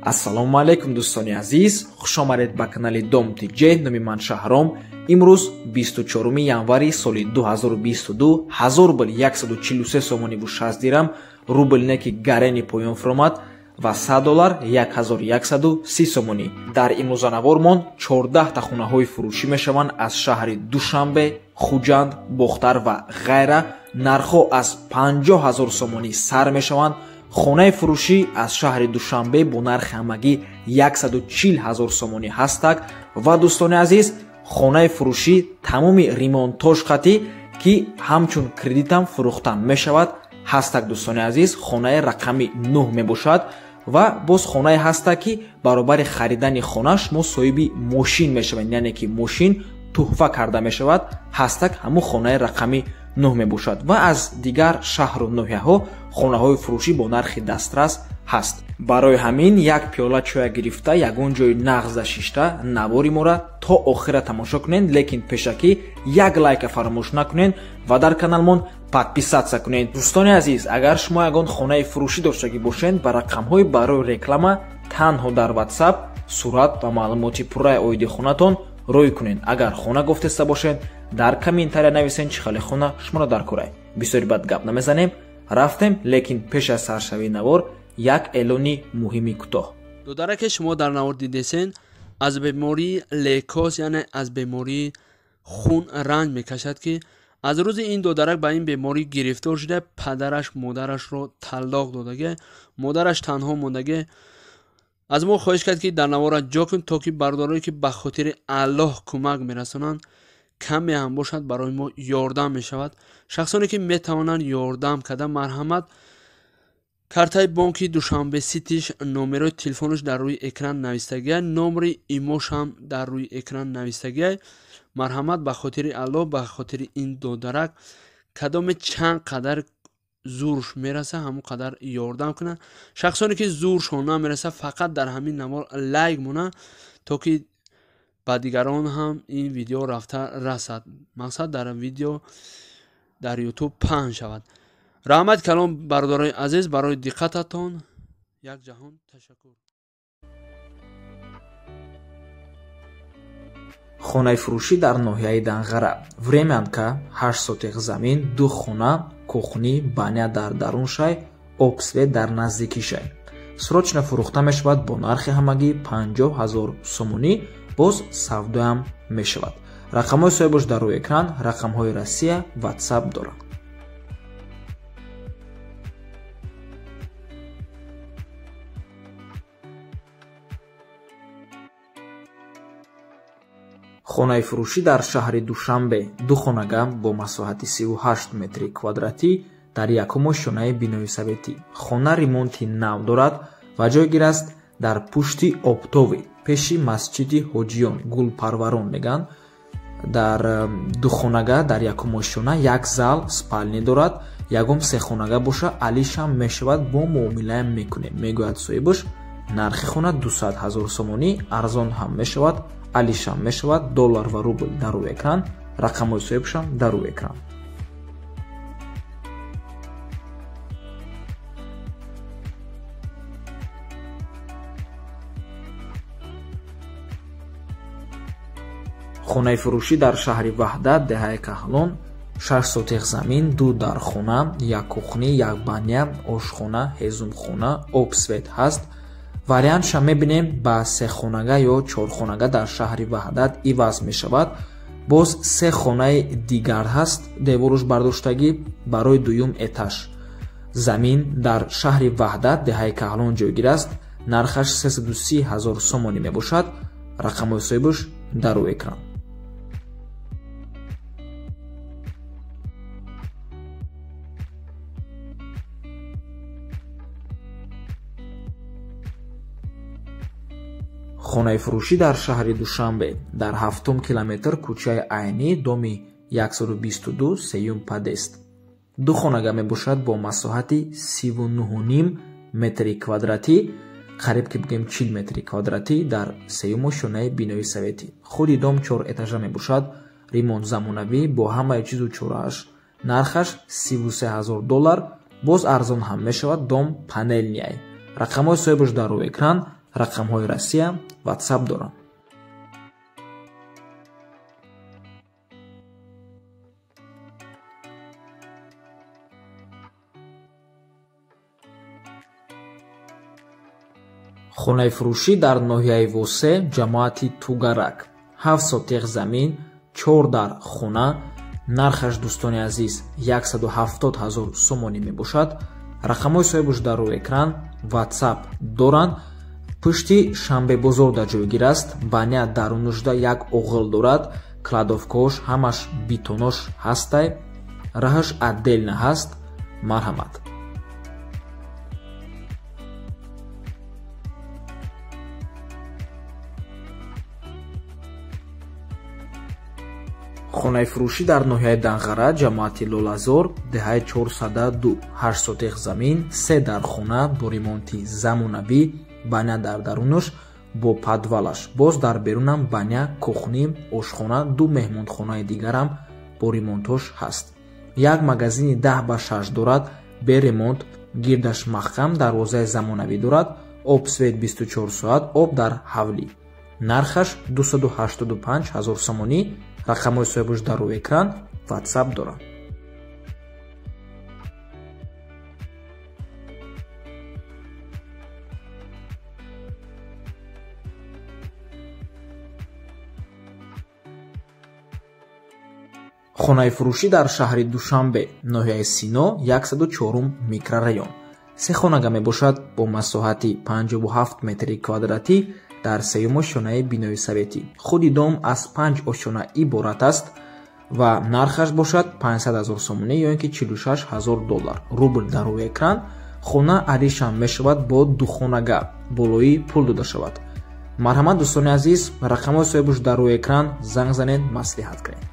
Ассалому алайкум дӯстони азиз, хуш омадед ба канали Дом ТЖ. Номи ман Шаҳром. Имрӯз 24 январи соли 2022 1000 рубл 143 сомонӣ ву 60 дирам, рубл неки гарени поён фуромад ва 100 доллар 1130 сомонӣ. Дар имрӯзанавормон 14 та хонаҳои фурӯшӣ мешаванд аз шаҳри Душанбе, Хуҷанд, Бохтар ва ғайра. Нархҳо аз 50 000 сомонӣ сар мешаванд. Хонаи фурӯшӣ аз шаҳри Душанбе бо нархи ҳамагӣ 140 000 сомонӣ ҳастак. Ва дӯстони азиз, хонаи фурӯшӣ тамоми ремонтош хатӣ ки ҳамчун кредитам фурӯхта мешавад ҳастак. Дӯстони азиз, хонаи рақами 9 мебошад ва боз хонае ҳастак ки баробари харидани хона шумо соҳиби мошин мешавед, яъне ки мошин туҳфа карда мешавад ҳастак. Ҳамун хонаи рақами 9 мебошад ва аз дигар шаҳру ноҳияҳо хонаҳои фурӯшӣ бо нархи дастрас ҳаст. Барои ҳамин як пиёла чоя гирифта, ягон ҷои нағза шишта навори мора то охира тамошо кунед, лекин пешакӣ як лайка фаромӯш накунед ва дар каналмон подписаться кунед. Дӯстони азиз, агар шумо ягон хонаи фурӯшӣ доштагӣ бошед, ба рақамҳои барои реклама танҳо дар WhatsApp сурат ва маълумоти пурраи оиди хонатон рӯй кунед. Агар хона гуфтеста бошед, дар комментария нависен чӣ хеле хона шуморо дар курай. Бисёри бад гап намезанем, рафтем, лекин пеш аз саршавии навор як эълони муҳими кӯтоҳ. Додараке шумо дар навор дидесен, аз бемории лейкоз, яъне аз бемории хун ранҷ мекашад, ки аз рӯзи ин додарак ба ин беморӣ гирифтор шуда, падараш модарашро таллоқ додаге, модараш танҳо мондаге. Аз мо хоҳиш кард, ки дар навора ҷо кун, то ки бародарое ки ба хотири Аллоҳ кӯмак мерасонанд, каме ҳам бошад барои мо ёрдам мешавад. Шахсоне ки метавонанд ёрдам карда, марҳамат, картаи бонки Душанбе Ситиш, номерои телефонаш дар рӯи экран навистагиай, номери имош ҳам дар рӯи экран навистагиай. Марҳамат, ба хотири Аллоҳ, ба хотири ин додарак кадоме чанд қадар зурш мераса, ҳамон қадар ёрдам кунанд. Шахсоне ки зуршон намераса, фақат дар ҳамин навор лайк монанд, то ки ба дигарон ҳам ин видео рафта расад. Мақсад дар видео дар ютуб паҳн шавад. Раҳмат калом бародарои азиз барои диққататон. Як ҷаҳон ташаккур. Хонаи фурӯшӣ дар ноҳияи Данғара. Времянка, 8 сотих замин, 2 хона, кухни, баня дар дарун шай, об свет дар наздикӣ шай. Срочно фурӯхта мешавад бо нархи ҳамагӣ 50 000 сомонӣ, боз савдоям мешавад. Рақамҳои соҳибош дар рӯи экран, рақамҳои Россия, WhatsApp доранд. Хонаи фурӯшӣ дар шаҳри Душанбе, 2 хонага бо масоҳати 38 метри квадратӣ дар якум ошёнаи бинои советӣ. Хона ремонти нав дорад ва ҷойгир аст дар пушти Оптовӣ, пеши масҷиди Ҳоҷиён, Гулпарварон мегӯянд. Дар 2 хонага дар якум ошёна як зал спални дорад, ягон 3 хонага боша алишам мешавад, бо муомилаам мекунем, мегӯяд соҳибаш. Нархи хона 200 000 сомонӣ, арзон ҳам мешавад, алишам мешавад, доллар ва рубл дар рӯи экран, рақамҳои соҳибшам дар рӯи экран. Хонаи фурӯшӣ дар шаҳри Ваҳдат, деҳаи Каҳлон, 6 сотих замин, 2 дархона, 1 кухни, 1 баня, ошхона, ҳезумхона, об свет ҳаст. Вариантша мебинем ба 3 хонага ё 4 хонага дар шаҳри Ваҳдат иваз мешавад. Боз 3 хонаи дигар ҳаст, деворуш бардоштагӣ барои дуюм этаж. Замин дар шаҳри Ваҳдат, деҳаи Каҳлон ҷойгир аст. Нархаш 330 000 сомонӣ мебошад. Рақамҳои соҳибаш дар рӯи экран. Хонаи фурӯшӣ дар шаҳри Душанбе, дар 7 километр кӯчаи Айнӣ, доми 122, сеюм подъезд. 2 хонага мебошад бо масоҳати 39,5 метри квадратӣ, қариб ки бигем 40 метри квадратӣ дар сеюм ошёнаи бинои советӣ. Худи дом 4 этажа мебошад, ремонт замонавӣ бо ҳамаи чизу чорааш. Нархаш 33 000 доллар, боз арзон ҳам мешавад, дом панелниай. Рақамҳои соҳибаш дар рӯи экран, Рақамҳои Россия WhatsApp доранд. Хонаи фурӯшӣ дар ноҳияи Восе, ҷамоати Тугарак. 7 сотиқ замин, 4 дар хона. Нархаш, дӯстони азиз, 170 000 сомонӣ мебошад. Рақамҳои соҳибаш дар рӯи экран, WhatsApp доранд. Пушти Шанбебозор дар ҷойгир аст. Баня дарунушда як оғил дорад. Кладовкаош ҳамаш битонош ҳастай. Раҳаш отдельно ҳаст. Марҳамат. Хонаи фурӯшӣ дар ноҳияи Данғара, ҷамоати Лолазор, деҳаи 402, 8 сотиқ замин, 3 дар хона бо ремонти замонавӣ, баня дар дарунаш бо подвалаш. Боз дар берунам баня, кухни, ошхона, 2 меҳмонхонаи дигарам бо ремонтош ҳаст. Як магазини 10 ба 6 дорад, бе ремонт, гирдаш маҳкам, дарвозаи замонавӣ дорад, об свет 24 соат, об дар ҳавлӣ. Нархаш 285 000 сомонӣ. Рақамҳои соҳибаш дар рӯи экран, WhatsApp доранд. Хонаи фурӯшӣ дар шаҳри Душанбе, ноҳияи Сино, 104 микрорайон. 3 хонага мебошад бо масоҳати 57 метри квадратӣ дар сеюм ошёнаи бинои советӣ. Худи дом аз 5 ошёна иборат аст ва нархаш бошад 500 000 сомонӣ ё ин ки 46 000 доллар. Рубл дар рӯи экран. Хона аришам мешавад бо 2 хонага, болои пул дода шавад. Марҳамат, дӯстони азиз, рақамҳои соҳибаш дар рӯи экран, занг занед, маслиҳат кунед.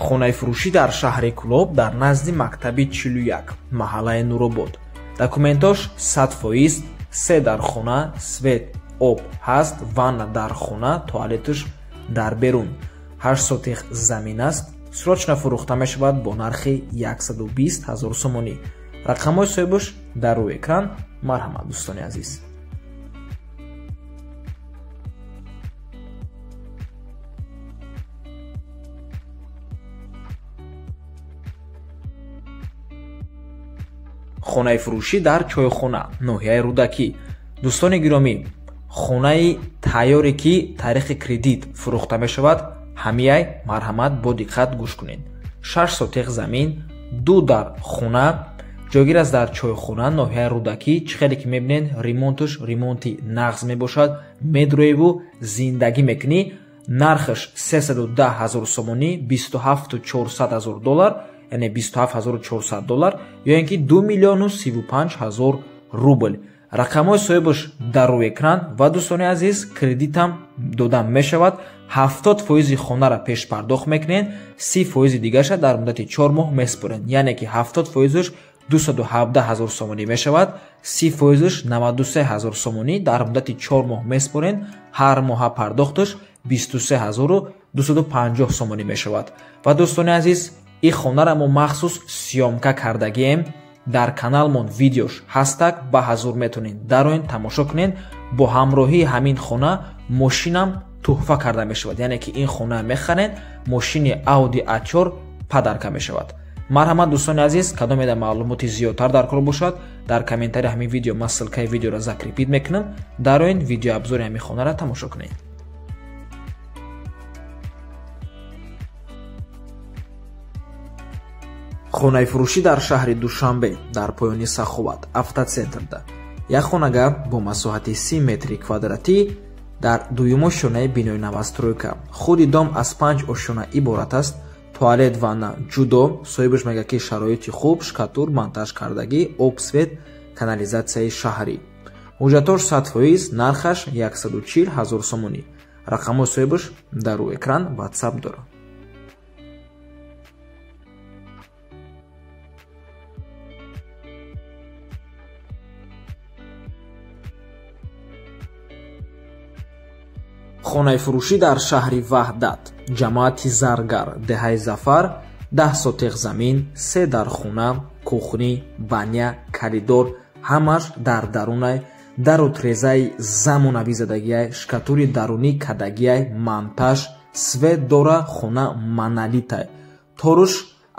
Хонаи фурӯшӣ дар шаҳри Кулоб дар назди мактаби 41, маҳаллаи Нуробод. Документош 100%, 3 дар хона, свет, об ҳаст, ванна дар хона, туалеташ дар берун. 8 сотиқ замин аст. Срочно фурӯхта мешавад бо нархи 120 000 сомонӣ. Рақамҳои соҳибаш дар рӯи экран. Марҳамат, дӯстони азиз. Хонаи фурӯшӣ дар Чойхона, ноҳияи Рӯдакӣ. Дӯстони гиромӣ, хонаи тайёре ки таърихи кредит фурӯхта мешавад, ҳамияй, марҳамат бо диққат гӯш кунед. 6 сотиқ замин, 2 дар хона, ҷойгир аст дар Чойхона, ноҳияи Рӯдакӣ. Чӣ хеле ки мебинед, ремонташ ремонти нағз мебошад. Медроеву зиндагӣ мекунӣ. Нархаш 310 000 сомонӣ, 27 400 000 доллар, яъне 27 400 доллар ё ин ки 2 035 000 рубл. Рақамҳои соҳибаш дар рӯи экран ва дӯстони азиз, кредитам дода мешавад. 70% хонаро пешпардохт мекунед, 30% дигаша дар муддати 4 моҳ месупоред. Яъне ки 70%-ш 217 000 сомонӣ мешавад, 30%-ш 93 000 сомонӣ дар муддати 4 моҳ месупоред. Ҳар моҳа пардохташ 23 250 сомонӣ мешавад. Ва дӯстони азиз, ин хонаро мо махсус съёмка кардагием. Дар каналмон видеош ҳастак, ба ҳазур метавонед дароен тамошо кунед. Бо ҳамроҳии ҳамин хона мошинам туҳфа карда мешавад. Яъне ки ин хона мехаред, мошини Audi A4 падарка мешавад. Марҳамат, дӯстони азиз, кадомеда маълумоти зиёдтар дар кор бошад, дар комментарии ҳамин видео ман ссылкаи видеоро закрепить мекунам. Дароен видеообзори ҳамин хонаро тамошо кунед. Хонаи фурӯшӣ дар шаҳри Душанбе, дар поёни Саховат, автоцентрда. Як хонага бо масоҳати 30 метри квадратӣ дар дуюм ошёнаи бинои новостройка. Худи дом аз 5 ошёна иборат аст. Туалет, ванна ҷудо. Соҳибаш мегӯяд ки шароити хуб, шкатур, монтаж кардагӣ, об, свет, канализатсияи шаҳрӣ. Ҳуҷҷатош 100%, нархаш 140 000 сомонӣ. Рақамҳои соҳибаш дар рӯи экран, WhatsApp дорад. Хонаи фурӯшӣ дар шаҳри Ваҳдат, ҷамоати Заргар, деҳаи Зафар, 10 сотех замин, 3 дархона, кухни, баня, коридор, ҳамаш дар дарунай, дару трезаи замонавӣ задагиай, шкатури дарунӣ кадагиай, монтаж, свет дора, хона монолитай. Торуш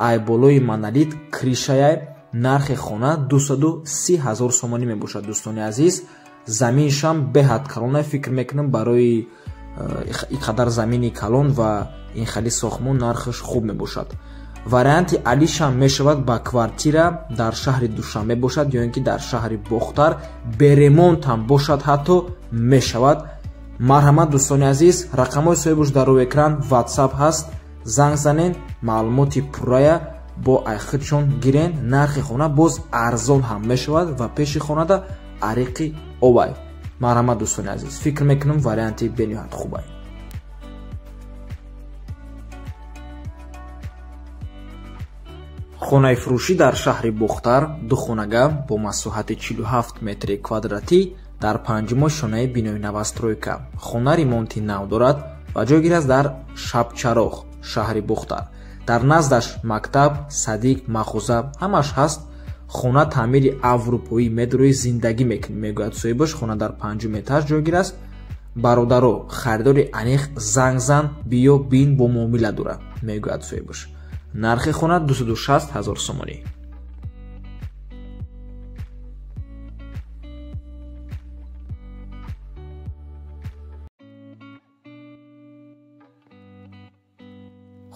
ай болои монолит кришаяй, нархи хона 230 000 сомонӣ мебошад дӯстони азиз. Заминшам беҳад калонай, фикр мекунам барои ин қадар замини калон ва ин хали сохтмон нархаш хуб мебошад. Варианти алишам мешавад ба квартира дар шаҳри Душанбе бошад ё ин ки дар шаҳри Бохтар, беремонт ҳам бошад ҳатто мешавад. Марҳамат дӯстони азиз, рақамҳои соҳибаш дар рӯи экран, WhatsApp ҳаст, занг занен, маълумоти пуррая бо айхудшон гирен. Нархи хона боз арзон ҳам мешавад ва пеши хонада ариқи обай. Марҳамат дӯстони азиз, фикр мекунам варианти бениҳоят хубай. Хонаи фурӯшӣ дар шаҳри Бохтар, духонага бо масоҳати 47 метри квадратӣ дар панҷумо шонаи бинои новостройка. Хона ремонти нав дорад ва ҷойгир аст дар Шабчароғ, шаҳри Бохтар. Дар наздаш мактаб, садик, мағоза ҳамаш ҳаст. Хона таъмири аврупоӣ медрои зиндагӣ мекунӣ, мегӯяд соҳибаш. Хона дар панҷум этаж ҷойгир аст. Бародаро, харидори аниқ занг зан, биё бин, бо муомила дора, мегӯяд соҳибаш. Нархи хона 260 000 сомонӣ.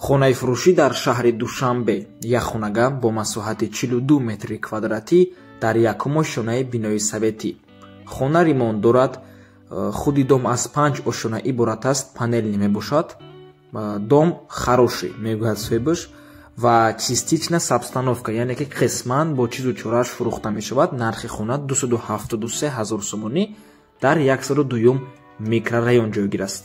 Хонаи фурӯшӣ дар шаҳри Душанбе, як хонага бо масоҳати 42 метри квадратӣ дар якум ошёнаи бинои советӣ. Хона ремонт дорад, худи дом аз 5 ошёна иборат аст, панелни мебошад. Дом хороший, мегӯяд соҳибаш, ва частично с обстановка, яъне ки қисман бо чизу чорааш фурӯхта мешавад. Нархи хона 273 000 сомонӣ дар 102 микрорайон ҷойгир аст.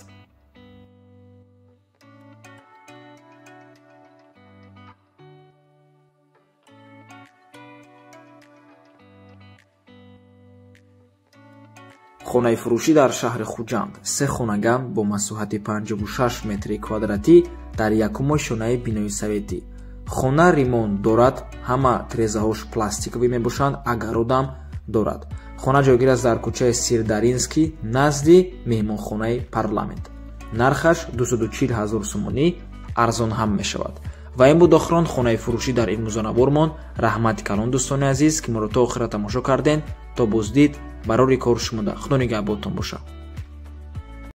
Хонаи фурӯшӣ дар шаҳри Хуҷанд, 3 хонага бо масоҳати 56 метри квадратӣ дар якум ошёнаи бинои советӣ. Хона ремонт дорад, ҳама трезаҳош пластиковӣ мебошанд, агародам дорад. Хона ҷойгир аст дар кӯчаи Сирдаринский назди меҳмонхонаи парламент. Нархаш 240 000 сомонӣ, арзон ҳам мешавад. Ва ин буд охирон хонаи фурӯшӣ дар имрӯзонабормон. Раҳмати калон дӯстони азиз, ки моро то охира тамошо карден. То боздид, барори кор шумода. Худо нигаҳботон бошад.